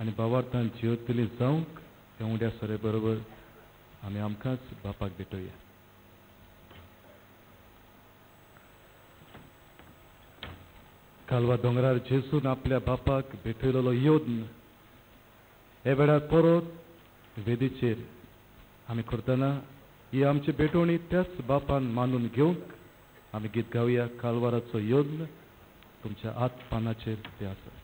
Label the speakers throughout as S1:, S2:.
S1: आनी भावार्थान जियोतली जावंक ह्या उंड्या सोरे बरोबर आमी आमकांच बापाक भेटोवया. कालवा दोंगरार जेजून आपल्या बापाक भेटयलेलो योद्न हे वेळार परत वेदीचेर आमी करतना ही आमची भेटवणी त्याच बापान मानून घेवंक आमी गीत गावया. कालवाराचो योद्न तुमच्या आत पानाचेर ते आसा.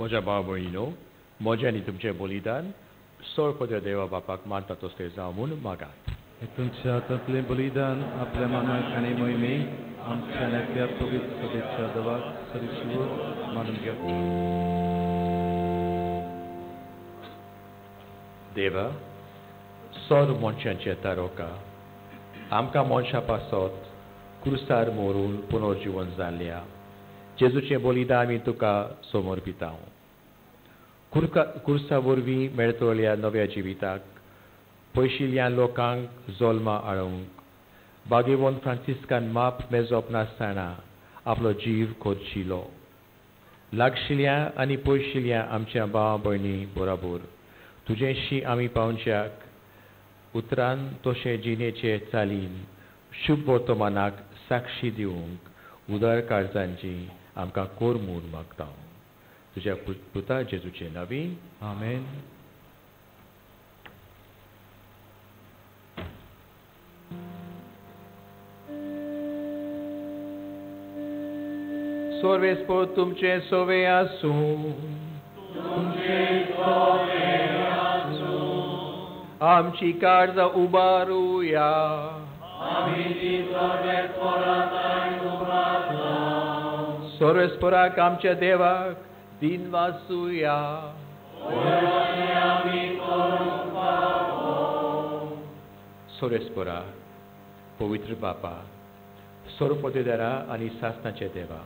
S2: म्हज्या भाव भयणीनो, म्हजें आनी तुमचें बलिदान सोळपद्या देवा बापाक मानता तसलें जावं म्हूण मागात.
S1: तुमच्या हातांतलें बलिदान आपल्या मनाक आनी मोहिमेक आमच्या नेत्या पवित्र सभेच्या देवाक सरिशिव मानून घेत.
S2: देवा, सोर मनशांचे तारोका आमकां मनशां पासत क्रुसार मोरून पुनर्जिवन जाल्ल्या जेजूचें बलिदान आमी तुका समर्पिता. कुर्सा वरवीं मेळटल्या नव्या जिविताक पयशिल्ल्या लोकांक जल्मा हाडूंक बागेवन फ्रांसिस्कान माप मेजप नासतना आपलो जीव खर्चिलो. लागशिल्ल्या आनी पयशिल्ल्या आमच्या भाव भयणी बरोबर तुजेशी आमी पावच्याक उतरान तशें जिणेचे चालीन शुभ वर्तमानाक साक्षी दिवंक उदार काळजांची आमकां कोर म्हूण मागता. तुज्या पुता जेजूचे नांवी
S1: आमेन.
S2: सर्वेस्पोर तुमचें सोवे आसूं. आमची काळजां उबारुया. सर्वेस्पोराक आमच्या देवाक दिन वासुया. सर्वेस्पोरा, पवित्र बापा, सर्वपदेदारा आनी सासणाचे देवा,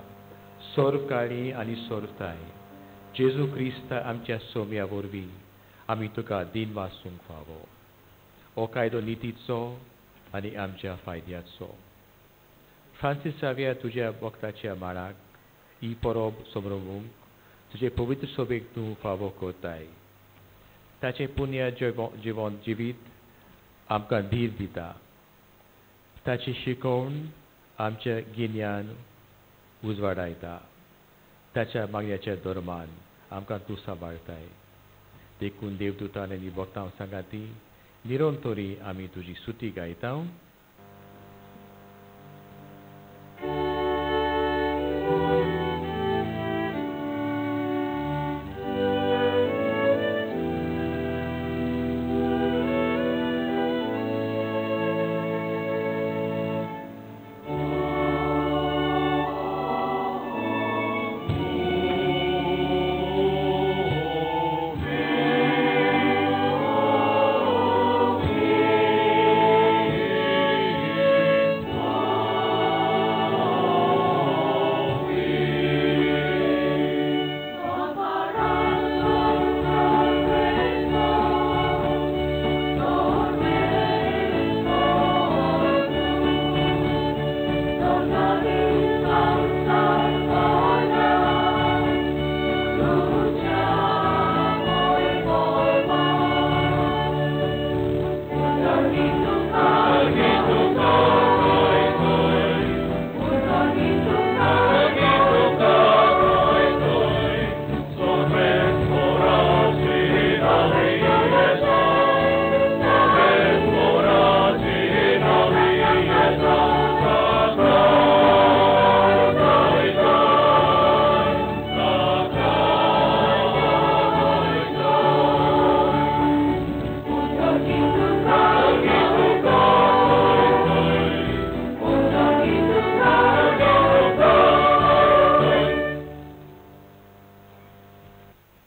S2: सोरकाळी आनी सोरताय जेजू क्रिस्त आमच्या सोम्या वरवीं आमी तुका दिन वासूंक फावो. हो कायदो नितीचो आनी आमच्या फायद्याचो. फ्रांसीस साविया तुज्या वखदाच्या माळाक ही परब समरोवंक तुजे पवित्र सोबेक तूं फावो करताय. ताचें पुण्य जिवन जिवीत आमकां धीर दिता. ताची शिकवण आमचें गिन्यान उजवाडायता. ताच्या मागण्याच्या धर्मान आमकां तूं सांबाळटाय. देखून देवदूतान आनी भक्तां सांगाती निरंतरी आमी तुजी स्तुती गायता.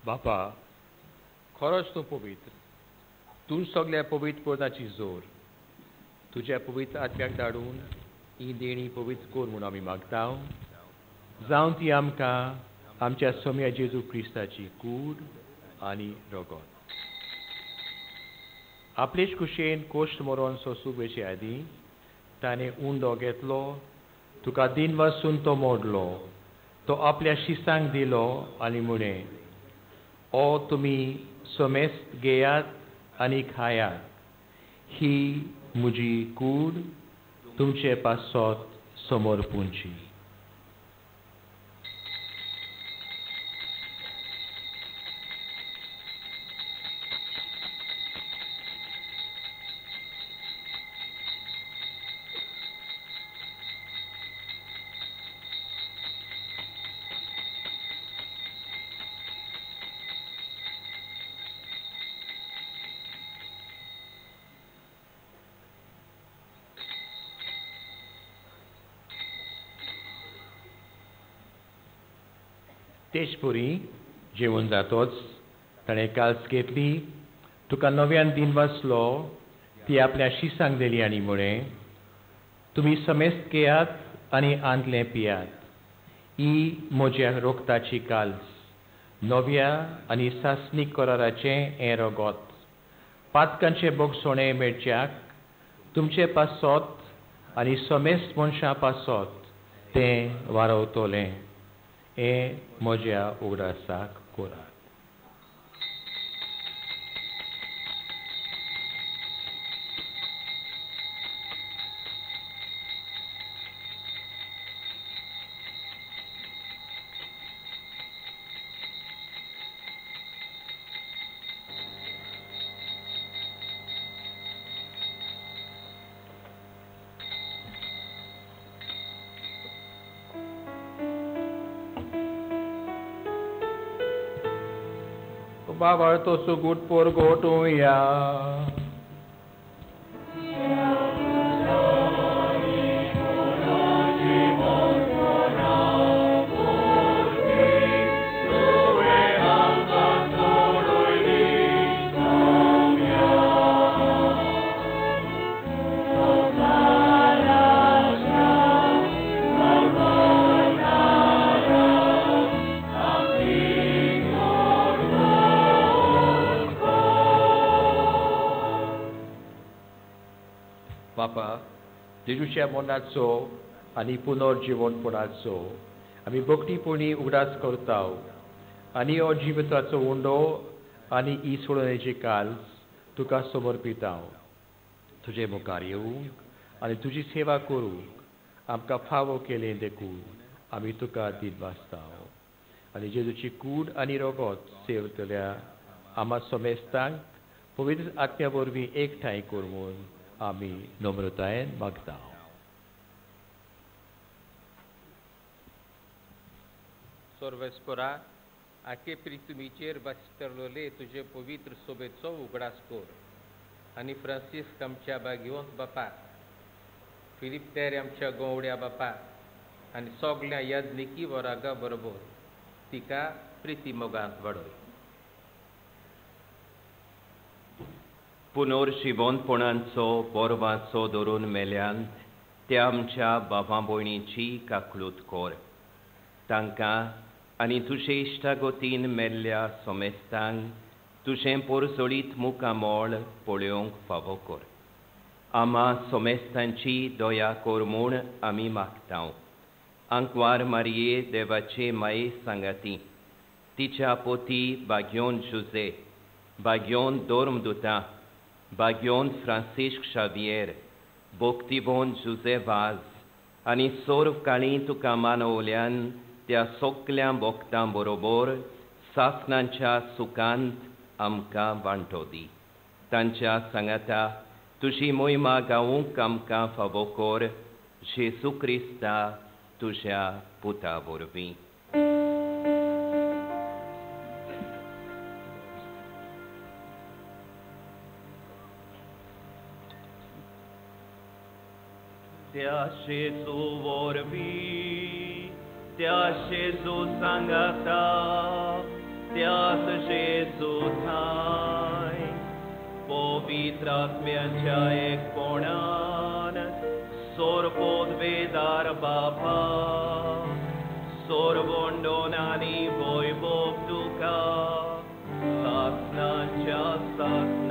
S2: बापा, खरोच तूं पवित्र, तूं सगल्या पवित्र पदाची जोर. तुज्या पवित्र आत्म्याक धाडून ही देणी पवित्र कर म्हूण आमी मागता. जावं ती आमकां आमच्या सोम्या जेजू क्रिस्ताची कूड आनी रगत. आपलेच कुशेन कोश्ट मरोन सोसूंक वेचे आदीं ताणें उंडो घेतलो, तुका दिन वासून तो मोडलो, तो आपल्या शिसांक दिलो आनी म्हळें, ओ तुमी समेस्त घेयात आनी खायात, ही म्हजी कूड तुमचे पासत समर्पूंची. तेचपरी जेवण जातोच ताणें काल्स घेतली, तुका नव्यान दिन वाचलो, ती आपल्या शिसांक दिली आनी म्हळें, तुमी समेस्त घेयात आनी आंदलें पियात, ही म्हज्या रोगताची काल्स, नव्या आनी सासणीक कराराचें हें रगत, पातकांचें भोगसणें मेळच्याक तुमचे पासत आनी समेस्त मनशां पासत तें वारवतलें, हें म्हज्या उगडासाक करात. बाबाळतो सुगूट पोरगोटूया. जेजूच्या मनाचो आनी पुनर्जिवनपणाचो आमी भक्तीपुणी उगडास करता आनी हो जिविताचो उंडो आनी ही सोडण्याची काल्स तुका समर्पिता. तुजे मुखार येवंक आनी तुजी सेवा करूंक आमकां फावो केलें देखून आमी तुका दिनवासता. आनी जेजूची कूड आनी रगत सेवतल्या आमा समेस्तांक पवित्र आत्म्या वरवीं एकठांय करून आमी नम्रतायेन मागता.
S3: सर्वेस्परा, आखे पृथ्वीचेर बसतलोले तुजे पवित्र सोबेचो उगडास कर आनी फ्रांसिस्क आमच्या भाग्यवंत बापाक, फिलीप तेर आमच्या गोवड्या बापाक आनी सगल्या याज्ञिकी वरागा बरोबर तिका प्रिती मोगांत वाडय.
S4: पुनर्जिवनपणाचो बोरवाचो धरून मेल्यान त्या आमच्या बाबा भयणीची काकलूत कर. तांकां आनी तुजे इश्टागतीन मेल्ल्या सोमेस्तांक तुजें पोरजोळीत मुखामळ पळोवंक फावो कर. आमा सोमेस्तांची दया कर म्हूण आमी मागता. आंकवार मारये देवाचे माये सांगाती, तिच्या पोती बाग्योन जुजे, बाग्योन धर्मदुता, बाग्योन फ्रांसिस्क शावियर, भक्तिबोन जुजे वाज आनी सर्व काळी तुका मानवल्यान त्या सगल्या भक्तां बरोबर सासणांच्या सुखांत आमकां वांटो दी. तांच्या सांगाता तुजी मोहिमा गावूंक आमकां फावो कर, जेजू क्रिस्ता तुज्या पुता वरवीं. त्या जेजू वरवीं, त्या जेजू सांगाता, त्याच जेजू थांय पवित्र आत्म्याच्या एकपणान सोरपोदवेदार बापा, सोरवंडोन आनी वैभव तुका सासणाच्या सासणाक.